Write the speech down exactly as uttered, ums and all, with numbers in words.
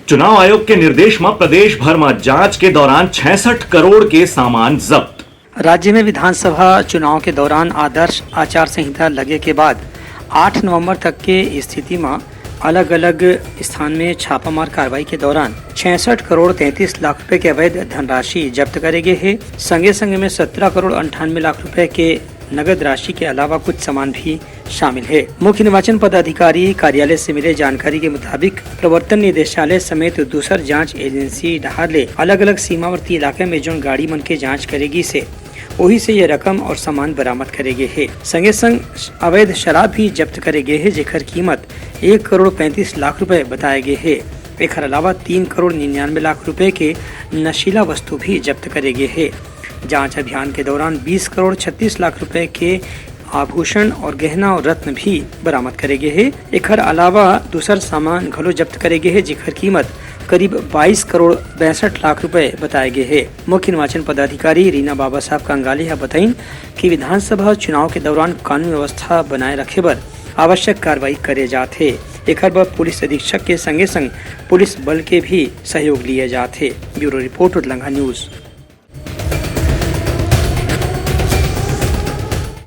चुनाव आयोग के निर्देश म प्रदेश भर म जांच के दौरान छियासठ करोड़ के सामान जब्त। राज्य में विधानसभा चुनाव के दौरान आदर्श आचार संहिता लगे के बाद आठ नवंबर तक के स्थिति म अलग-अलग स्थान में छापामार कार्रवाई के दौरान छियासठ करोड़ तैंतीस लाख रुपए के अवैध धनराशि जब्त करे गे हे। संगे-संगे में सत्रह करोड़ अंठानवे लाख रुपए के नगद राशि के अलावा कुछ सामान भी शामिल हे। मुख्य निर्वाचन पदाधिकारी कार्यालय से मिले जानकारी के मुताबिक, प्रवर्तन निदेशालय समेत दूसर जांच एजेंसी डहार ले अलग-अलग सीमावर्ती इलाके में जोन गाड़ी मन के जांच करे गिस हे, ओही से ये रकम और सामान बरामद करे गे हे। संगे संग अवैध शराब भी जब्त करे गे हे, जेकर कीमत एक करोड़ पैंतीस लाख रुपए बताए गे हे। एखर अलावा तीन करोड़ निन्यानवे लाख रुपए के नशीला वस्तु भी जब्त करे गे हे। जांच अभियान के दौरान बीस करोड़ छत्तीस लाख रुपए के आभूषण और गहना और रत्न भी बरामद करे गे हे। एखर अलावा दूसर सामान घलो जब्त करे गे हे, जेकर कीमत करीब बाईस करोड़ बासठ लाख रुपए बताए गे हे। मुख्य निर्वाचन पदाधिकारी रीना बाबा साहब कंगाले ह बताइन कि विधानसभा चुनाव के दौरान कानून व्यवस्था बनाए रखे बर आवश्यक कार्रवाई करे जात हे। एखर बर पुलिस अधीक्षक के संगे संग पुलिस बल के भी सहयोग लिए जात हे। Bureau report, Udlanga news.